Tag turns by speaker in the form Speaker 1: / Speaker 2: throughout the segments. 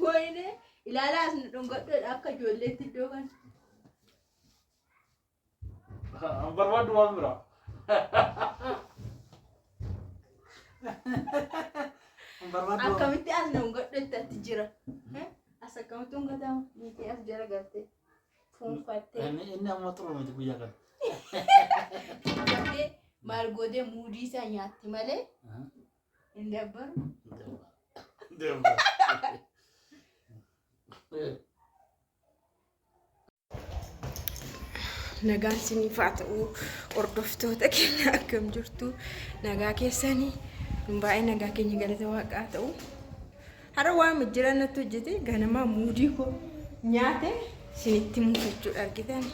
Speaker 1: Wayne ilaalaa as nu dhungadhuudha akka ijoolleetti iddoo kana.
Speaker 2: An barbaaddu waan biraa.
Speaker 3: An barbaaddu waan
Speaker 1: Akkamitti as nu dhungadhuutti atti jira. As akkamitti dhungatama? Niitii as jala galtee fuunfattee
Speaker 3: Inni amma xuru miti guyyaa kana.
Speaker 1: fuunfattee maal gootee muudii isaa nyaatti malee hin dabbaru.
Speaker 2: Deemu.
Speaker 1: Nagaan isiniif haa ta'u hordoftoota keenya, akkam jirtu? Nagaa keessanii? Nun baay'ee nagaa keenya, galata waaqaa haa ta'u. Har'a waan mijjiraan natti hojjete, ganamaa muudii koo nyaate isinitti himuuf jechuudha. Argitan,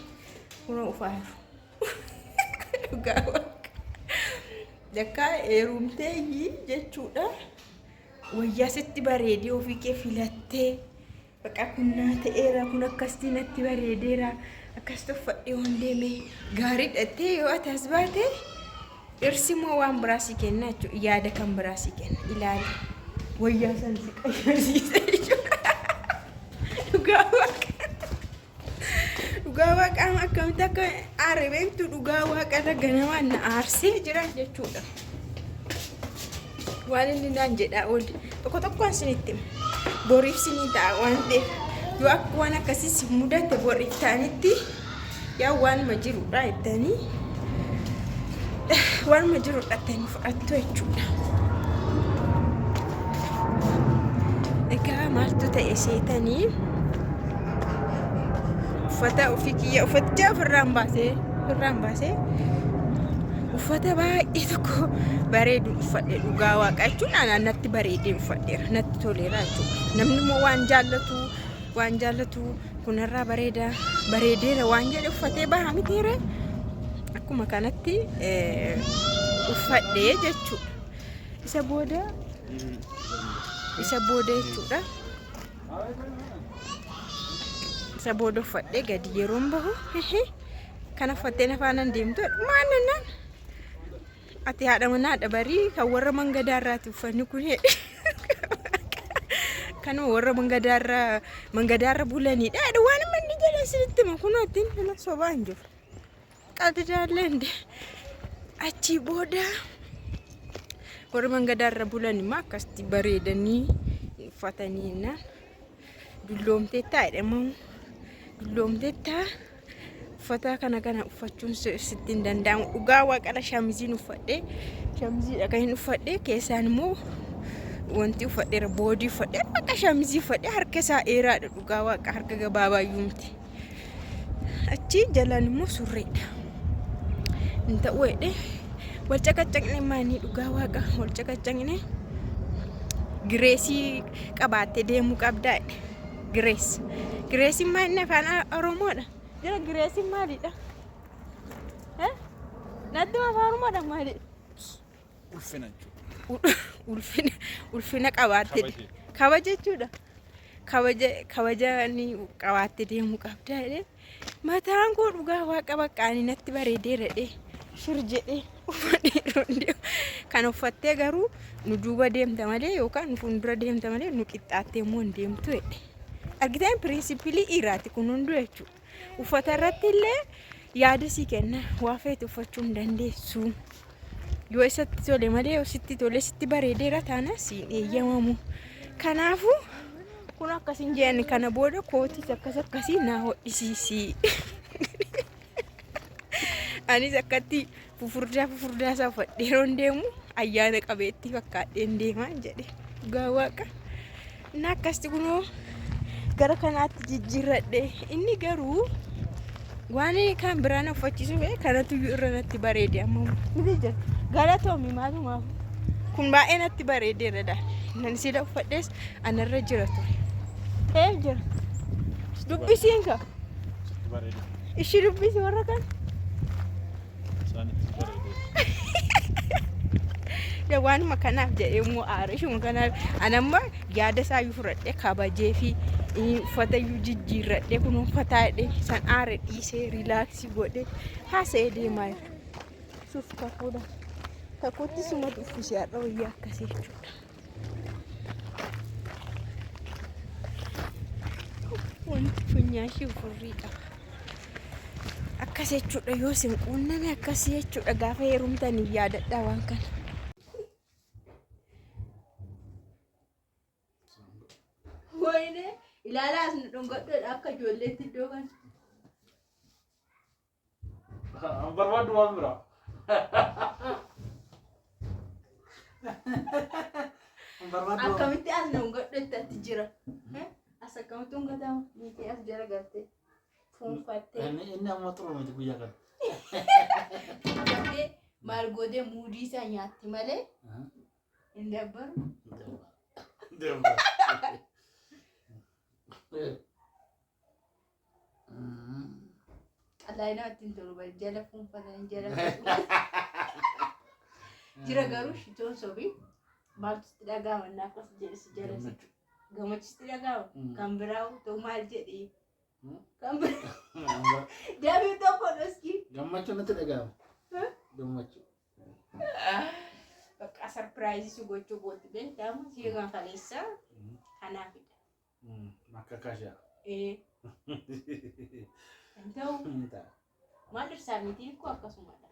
Speaker 1: kunoo ufaa jiru. Dhugaa waaqa. Dakkaa heerumteeyyii jechuudha. Wayyaa sitti bareedee ofii kee filattee, baqa kun naa ta'eera, kun akkasitti natti bareedeera, akkasitti uffadhee waan deeme gaariidha jettee yoo ati as baate, dhirsi immoo waan biraa si kenna jechuudha. Yaada kan biraa si kenna. Ilaali. Wayyaa san si qayyarsiisa jechuudha. Dhugaa waaqa. Dhugaa waaqaa akkamitti akka aare beektu? Dhugaa waaqa irra ganamaan na aarsee jira jechuudha. Waan inni naan jedhaa oole tokko tokkoon isinitti hima. Boriif sinii ta'a waan ta'eef, yoo akka waan akkasii si mudate boriif ta'anitti yaa waanuma jirudha jettanii, waanuma jirudha jettanii fudhattu jechuudha. Egaa maaltu ta'e seetanii, uffata ofii kiyya uffaticha ofirraan baasee uffata baay'ee tokko bareedu uffadhe. Dhugaa waaqa jechuun anaan natti bareedee uffadheera, natti toleera jechuudha. Namni immoo waan jaallatu kunarraa bareeda, bareedeera waan jedhe uffatee baha mitiire? Akkuma kanatti uffadhee jechuudha. Isa booda jechuudha. Isa booda uffadhee gadi yeroon bahu, "Kana uffattee na faana hin deemtu maal nannaan, ati haadha manaa barii, kan warra mangadaarraati uffanni kun, kanuma warra mangadaarra bulanidha." Waan manni jedhan sinitti hima, kunoo ittiin sobaa hin jiru. Qaldidaallee hinde achii booda warra mangadaarra bulan immoo akkasitti bareedanii uffatanii jennaan, "Dulloomteettaa," jedhamu, "dulloomteettaa, uffata kana uffachuun sitti hin danda'amu." Dhugaa waaqala shamiziin uffadhe, shamiziidha kan hin uffadhe, keessaan immoo wanti uffadheera, boodii uffadhe, bakka shamizii uffadhe, harka isaa dheeraadha, dhugaa waaqa harka gabaabaa iyyuu miti. Achi jalaan immoo surreedha. Hin ta'u jedhe, wal caqacaqne maanii, dhugaa waaqa wal caqacaqne. "Grace qabaattee deemuu qabdaa," jedhe. Grace. Graceiin maal inni afaan Oromoodha? Jira, graceiin maalidha? Natti afaan Oromoodha maalidha?
Speaker 2: Ulfina jechuudha.
Speaker 1: Ulfina qabaattee
Speaker 2: Kabaja.
Speaker 1: Kabaja jechuudha. Kabaja ni qabaattee deemuu qabda jedhee, mataan koo dhugaa waaqa baqqaanii natti bareedeera jedhee shir jedhee uffadhee yeroo deemu, kan uffattee garuu nu duuba deemta malee yookaan nu fuuldura deemta malee nu qixxaattee immoo hin deemtu jedhe. Argiteen, principle dhiiraati kun hunduu jechuudha. Uffata irratti illee yaada sii kenna, waa feete uffachuu hin dandeessu. Yoo isatti tole malee, yoo sitti tole, sitti bareedeera taana siin eeyyamamu. Kanaafuu kun akkasin jedhan, kana booda kootiis akkas akkasii naa hodhisiisi. Anis akkatti fufurdaa fufurdaa isaa uffadhee yeroon deemu ayyaana qabeettii fakkaadheen deemaa jedhe, dhugaa waaqa. Inni akkasitti kunoo gara kanaatti jijjiirradhe, inni garuu waan kan biraan uffachiisu fedhe, kanatu iyyuu irra natti bareede amma miti jira. Galatoomi, maalumaaf kun baay'ee natti bareedeera dha. Nan sila uffadhes anarra jira ture. Ee jira. Dubbisiin ka.
Speaker 2: Sitti bareede.
Speaker 1: Ishii dubbisi warra kan.
Speaker 2: Isaanitti bareede.
Speaker 1: Waanuma kanaaf jedhee immoo aare, ishuma kanaaf. Anamma yaada isaa iyyuu fudhadhee kabajee fi uffata iyyuu jijjiirradhee, kun uffataa jedhee san aare dhiisee relax godhee haasa'ee deemaa jira. Suuf kakuudha. Kakuutti sumatu uffisee har'a wayyaa akkasii jechuudha. Wanti funyaan ishee furrii qaba. Akkas jechuudha, yoo isin quunname akkas jechuudha. Gaafa heerumtanii yaadadhaa waan kana. Wayne, ilaalaa, as nu dhungadhuudha akka ijoolleetti iddoo kana.
Speaker 2: An barbaadu waan biraa.
Speaker 3: An barbaadu waan
Speaker 1: Akkamitti as nu dhungadhuutti atti jira? As akkamitti dhungatama? Niitii as jala galtee fuunfattee.
Speaker 3: Inni amma xuru miti guyyaa kana.
Speaker 1: Fuunfattee maal gootee muudii isaa nyaatti malee hin dabbaru.
Speaker 2: Deemu.
Speaker 1: Qal'aa namatti hin tolu bari, jala fuunfatanii jala jira. Garuu shitoon sobii maaltu sitti dhaga'ama innaa akkas jedhe si jala si gammachiisti dhaga'ama? Kan biraa ta'u maal jedhee? Kan biraa deebii tokko dhoski.
Speaker 3: Gammachuu natti dhaga'ama. Gammachuu.
Speaker 1: Bakka surprise si gochuu gootti beektamu si kaleessa kanaafidha.
Speaker 2: Akka kashaa.
Speaker 1: Ee, hin ta'u. Maal, dhirsaa mitiin koo akkasumadha.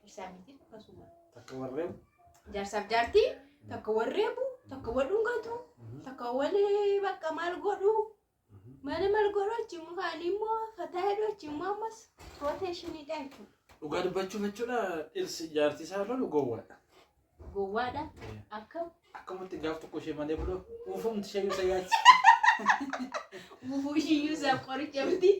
Speaker 1: Dhirsaa mitiin akkasumadha.
Speaker 2: Takka warreen.
Speaker 1: Jaarsaaf jaartii takka warreebu, takka wal dhungatu, takka wal bakka maal godhu, maal maal godhu, achi mukaanii immoo fataa jedhu, achi immoo ammas rotationiidha jechuudha.
Speaker 2: Dhugaa dubbachuuf jechuudha, dhirsi jaartii isaa lolu gowwaadha.
Speaker 1: Gowwaadha. Akkam?
Speaker 2: Akkamatti gaaf tokko ishee malee buluu uufamti ishee yoo sayyaatti.
Speaker 1: Ufuu ishiyyuu isaaf qoricha miti.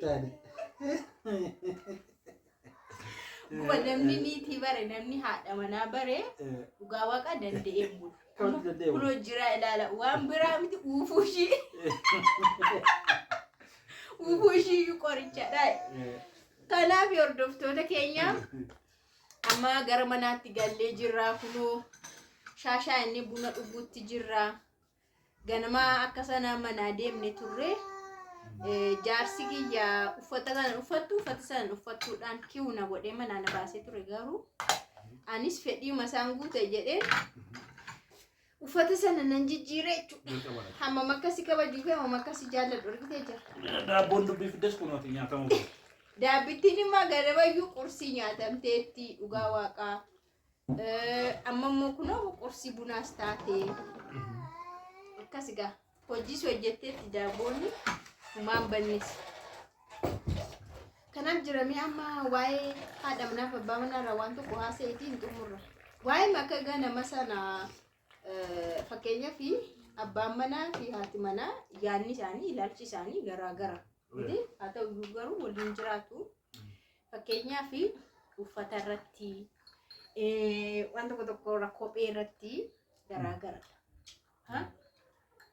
Speaker 1: Guba namni niitii bare, namni haadha manaa bare, dhugaa waaqa danda'ee hin bulu.
Speaker 2: Akkamitti danda'ee bulu?
Speaker 1: Kunoo jira, ilaala, waan biraa miti, uufuu ishii. Uufuu ishiiyyuu qorichadha. Kanaaf hordoftoota keenya, amma gara manaatti gallee jirra. Kunoo shaashaa inni buna dhuguutti jirra. Ganama akka sana manaa deemne turre. Jaarsi kiyya uffata kana uffattu, uffata sana uffattuudhaan kiwu na godhee manaa na baasee ture. Garuu anis fedhiima isaan guute jedhee uffata sana nan jijjiire jechuudha. Hammam akka si kabajuu fi hammam akka si jaalladhu argitee jira.
Speaker 2: Daabboon dubbii fiddes kunooti nyaatamuu.
Speaker 1: Daabbittiin immoo ganamayyuu qursii nyaatamteetti, dhugaa waaqaa. Amma immoo kunoo qursii bunaas taate. Akkas egaa hojiis hojjetteetti, daabboonni humaan bannes. Kanaaf jiramee amma waa'ee haadha manaaf abbaa manaarraa waan tokko haasa'eetiin xumurra. Waa'ee akka ganama sana, fakkeenyaaf abbaan manaa fi haati manaa yaadni isaanii, ilaalchi isaanii garaa gara. Miti? Haa ta'u iyyuu garuu waliin jiraatu. Fakkeenyaaf uffata irratti, waan tokko tokko irra, kophee irratti garaa garadha. Ha?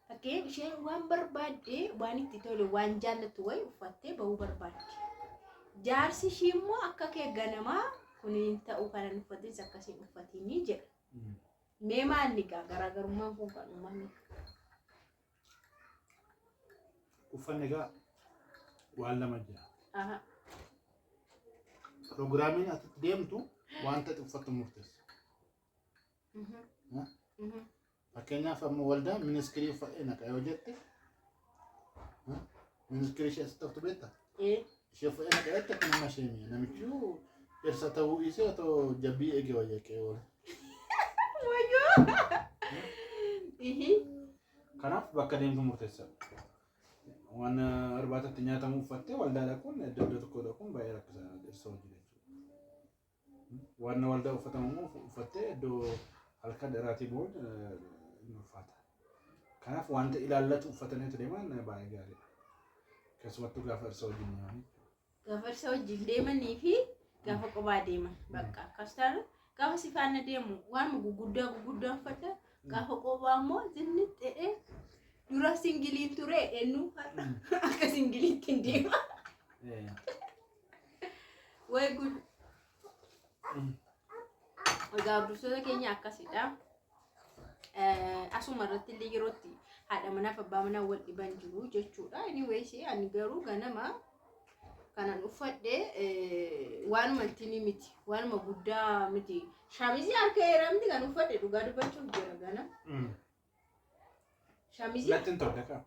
Speaker 1: Fakkeenyaaf isheen waan barbaadde, waan itti tole, waan jaallattu wayi uffattee bahuu barbaaddi. Jaarsi ishii immoo akka kee ganamaa kun hin ta'u, kanan uffatis akkasiin uffatinii jedha. Mee maalli gaa garaagarummaan kun kan uumame?
Speaker 2: Uffanni egaa waan lama jira.
Speaker 3: Piroogiraamiin asitti deemtu wanta ati uffattu murteessa. Fakkeenyaaf amma waldaa miniskirii uffadhee naqa yoo jette, miniskirii ishee asitti haftu beektaa?
Speaker 1: Ee.
Speaker 3: Ishee uffadhee naqa jette, kun nama ishee mi'a. Namichi dhirsa ta'uu dhiisee otoo jabbii eege wayya qe'ee oole.
Speaker 1: Wayyoo! Ihi.
Speaker 2: Kanaaf bakka deemtu murteessa. Waan irbaatatti nyaatamu uffattee waldaa dhaquun, iddoo iddoo tokko dhaquun baay'ee rakkisaa dhirsa hojii jechuudha. Waan waldaa uffatamu immoo uffattee iddoo halkan dheeraatii bu'uun hin ulfaata. Kanaaf wanta ilaallatu uffatanii deeman baay'ee gaariidha. Keessumattuu gaafa dhirsa wajjin deeman.
Speaker 1: Gaafa dhirsa wajjin deemanii fi gaafa kophaa deeman bakka akkas taanu, gaafa si faana deemu waan guguddaa guguddaa uffadha. Gaafa kophaa immoo zinni ta'ee, dura singiliin ture, eenyu har'a akka singiliitti hin deema. Way gud. Egaa hordoftoota keenya, akkasidha. Asuma irratti illee yerootti haadha manaaf abbaa manaa wal dhiban jiru jechuudha. Anyways, ani garuu ganama kanan uffadhe waanuma ittiin miti, waanuma guddaa miti. Shaamizii harka dheeraa miti kan uffadhe, dhugaa dubbachuuf jira gana. Shaamizii
Speaker 2: Natti hin tolle kaa.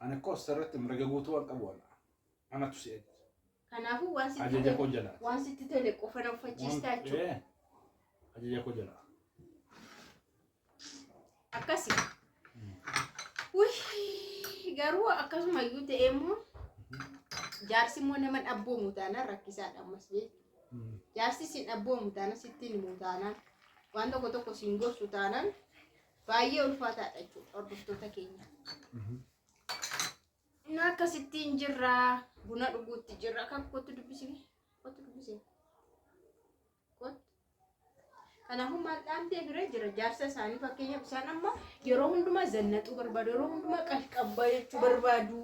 Speaker 2: Ani koo sirriitti mirga guutuu waan qabu ana. Anatu si ajaja.
Speaker 1: Kanaafuu waan sitti
Speaker 2: Ajaja
Speaker 1: tole
Speaker 2: koo jalaa.
Speaker 1: waan sitti tole qofa na uffachiistaa jechuudha.
Speaker 2: Ajaja koo jalaa.
Speaker 1: Akkasi. Wih, garuu akkasuma iyyuu ta'ee immoo jaarsi immoo nama dhabboomu taanaan rakkisaadha ammas beektu. Jaarsi sin dhabboomu taanaan sitti himu taanaan waan tokko tokko sin gorsu taanaan baay'ee ulfaataadha jechuudha hordoftoota keenya. Na akkasittiin jirra buna dhuguutti jirra akka kottu dubbisi kottu dubbisi kottu. Kanaafuu maal dhaamtee bira jira jaarsa isaanii fakkeenyaaf isaan amma yeroo hundumaa zannaxuu barbaadu yeroo hundumaa qalqabbaa jechuu barbaadu.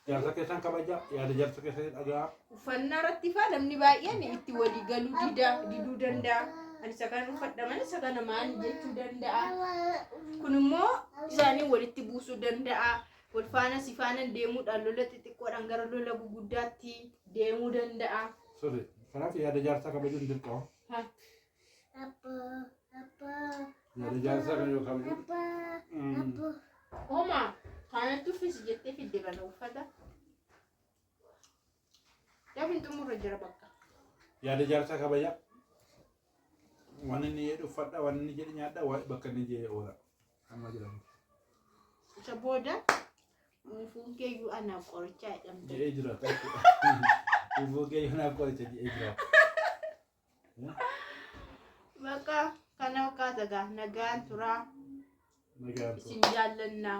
Speaker 2: Jaarsa keessan kabaja yaada jaarsa keessanii dhagaa.
Speaker 1: Uffannaa irratti faa namni baay'een itti walii galuu dida diduu danda'a. Ani isa kana uffadha malee isa kana maal jechuu danda'a. Kun immoo isaanii walitti buusuu danda'a. Wal faana si faana deemuudhaan lola xixiqqoodhaan gara lola guguddaatti deemuu danda'a.
Speaker 2: Sirri. Kanaaf yaada jaarsaa kabajuun dirqama.
Speaker 1: Ha.
Speaker 2: Yaada jaarsaa kan yoo kabaju.
Speaker 1: Homaa kanatti uffisi jettee fidde kana uffata. Dafin xumurra jira bakka.
Speaker 2: Yaada jaarsaa kabaja. Waan inni jedhu uffadha, waan inni jedhu nyaadha, bakka inni jedhe oola. Amma jedhamu.
Speaker 1: Isa booda dhuunfuun keeyyuu anaaf qorichaa jedhamte.
Speaker 2: Jedhee jiraata jechuudha. Ufuu kee yoo naaf qoricha jedhee jiraata.
Speaker 1: Bakka kana fakkaata gaa nagaan turaa
Speaker 2: Nagaan
Speaker 1: isin jaallannaa.